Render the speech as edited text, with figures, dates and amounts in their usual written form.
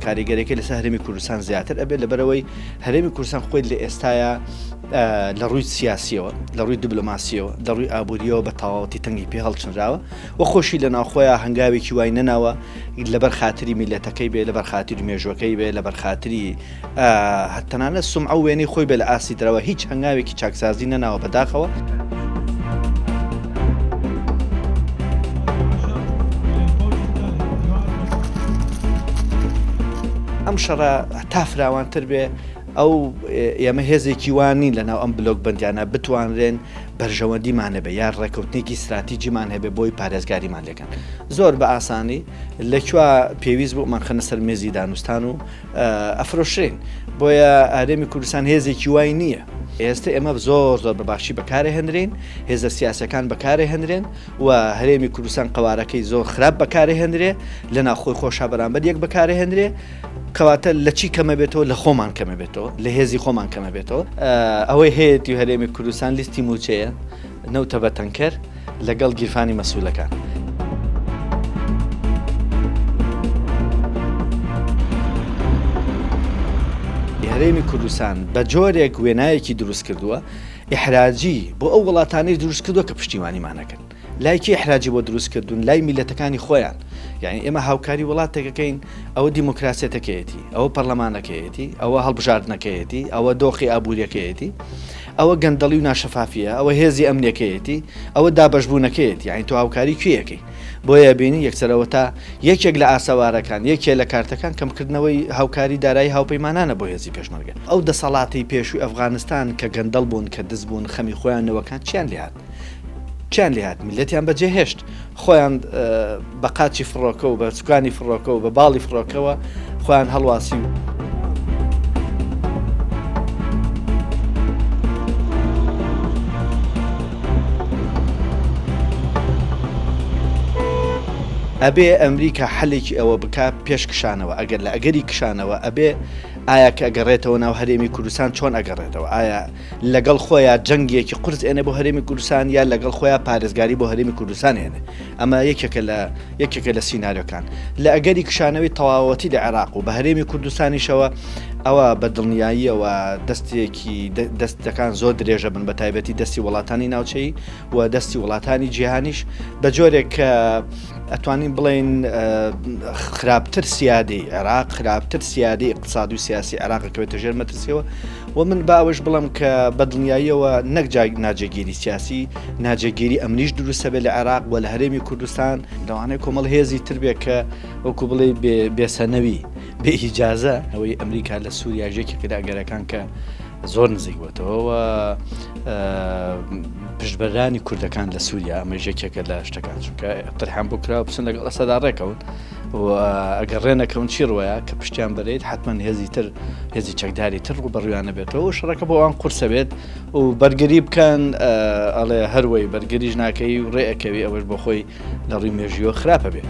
کاریگەریەکەی لەسەر هەرێمی کوردستان زیاتر ئەبێت لەبەرەوەی هەرێمی کوردستان خۆی لە ئێستایا لە ڕووی سیاسیەوە لە ڕووی دیبلۆماسیەوە لە ڕووی ئابووریەوە بە تەواوەتی تەنگی پێ هەڵچنراوە و خۆشی لە ناوخۆیان هەنگاوێکی وای نەناوە لەبەر خاتری میلەتەکەی بێ لەبەر خاتری مێژوەکەی بێ لەبەر خاتری تەنانەت سومعە و وێنەی خۆی بێ لە ئاستی دەرەوە هیچ هەنگاوێکی چاکسازی نەناوە بەداخەوە. ئەم شەڕە تا فراوانتر بێ ئەو ئێمە هێزێکی وان نین لەناو ئەم بلۆک بەندیانە بتوانرێن بەرژەوەندیمان هەبێ یا ڕێکەوتنێکی استراتیجیمان هەبێ بۆی پارێزگاریمان لێکەن زۆر بە ئاسانی لەکوێ پێویست بوو مان خەنە سەر مێزی دانوستان و ئەفرۆشرێن بۆیە هەرێمی کوردستان هێزێکی وای نییە. ئێستە ئێمە زۆر زۆر بە باشی بەکارەهێنرێین، هێزە سیاسەکان بەکارەهێنرێن و هەرێمی کوردستان قەوارەکەی زۆر خراپ بەکارەهێنرێ، لە ناوخۆی خۆشا بەرامبەر یەک بەکارەهێنرێ، کەواتە لە چی کەمە بێتەوە؟ لە خۆمان کەمە بێتەوە، لە هێزی خۆمان کەمە بێتەوە. ئەوەی هەیەتی هەرێمی کوردستان لیستی مووچەیە، نەوتە بە تەنکەر. لەگەڵ گیرفانی مەسولەکان. هەرێمی کوردستان بە جۆرێک وێنایەکی دروست کردووە ئیحراجی بۆ ئەو وڵاتانەی دروست کردووە کە پشتیوانیمانەکەن لای کێ ئیحراجی بۆ دروست کردوون لای میلەتەکانی خۆیان یعنی ئێمە هاوکاری وڵاتێکەکەین ئەوە دیموکراسیەتەکەیەتی ئەوە پەرلەمانەکەیەتی ئەوە هەڵبژاردنەکەیەتی ئەوە دۆخی ئابووریەکەیەتی ئەوە گەندەڵی و ناشەفافیە، ئەوە هێزی ئەمنیەکەیەتی، ئەوە دابەشبوونەکەیەتی، یانی تۆ هاوکاری کوێ ئەکەی؟ بۆیە بینی یەکسەر ئەوەتا یەکێک لە ئاسەوارەکان، یەکێ لە کارتەکان کەمکردنەوەی هاوکاری دارایی هاوپەیمانانە بۆ هێزی پێشمەرگە. ئەو دەسەڵاتەی پێشووی ئەفغانستان کە گەندەڵ بوون، کە دز بوون، خەمی خۆیان نەوەکان چیان لێهات؟ چیان لێهات؟ میللەتیان بەجێهێشت. خۆیان بە قاچی فڕۆکە و بە سوکانی فڕۆکە و بە باڵی فڕۆکەوە خۆیان هەڵواسی و. ئەبێ ئەمریکا حەلێکی ئەوە بکا پێش کشانەوە ئەگەر لە ئەگەری کشانەوە ئەبێ ئایا کە ئەگەڕێتەوە ناو هەرێمی کوردستان چۆن ئەگەڕێتەوە ئایا لەگەڵ خۆیا جەنگێکی قورس ئێنێ بۆ هەرێمی کوردستان یا لەگەڵ خۆیا پارێزگاری بۆ هەرێمی کوردستان ئێنێ ئەمە یەکێکە لە یەکێکە لە سیناریۆکان لە ئەگەری کشانەوەی تەواوەتی لە عێراق و بە هەرێمی کوردستانیشەوە ئەوە بە دڵنیاییەوە دەستێکی دەستەکان زۆر درێژە بن بە تایبەتی دەستی وڵاتانی ناوچەی و دەستی وڵاتانی جیهانیش بە جۆرێک کە ئەتوانین بڵێین خراپتر سیادەی عێراق خراپتر سیادەی اقتصادی و سیاسی عێراق کەوێتە ژێر مەترسیەوە و من با ئەوەش بڵێم کە بە دڵنیاییەوە نەک جا ناجێگیری سیاسی، ناجێگیری ئەمنیش دروست ئەبێت لە عێراق و لە هەرێمی کوردستان. لەوانەیە کۆمەڵ هێزی تر بێت کە وەکو بڵێی بێ بێسەنەوی، بێ ئیجازە، ئەوەی ئەمریکا لە سووریاش یەکێکە لە ئەگەرەکان کە زۆر نزیک بۆتەوە و پشتبەرانی کوردەکان لە سووریا ئەمەش یەکێکە لە شتەکان چونکە تەرحیان بۆ کراوە بچن لەگەڵ ئەسەدا ڕێکەون. و ئەگەر ڕێ نەکەون چی ڕوەیە کە پشتیان بەرێت حتمما هێزی تر هێزی چەکداری تر ڕووبەڕویان نەبێتەوە و شەڕەکە بۆ ئەوان قورسە بێت و بەرگری بکەن ئەڵێ هەروەی بەرگریش ناکەی و ڕێ ئەکەوی ئەوەش بۆ خۆی لە ڕووی مێژوویەوە خراپە بێت.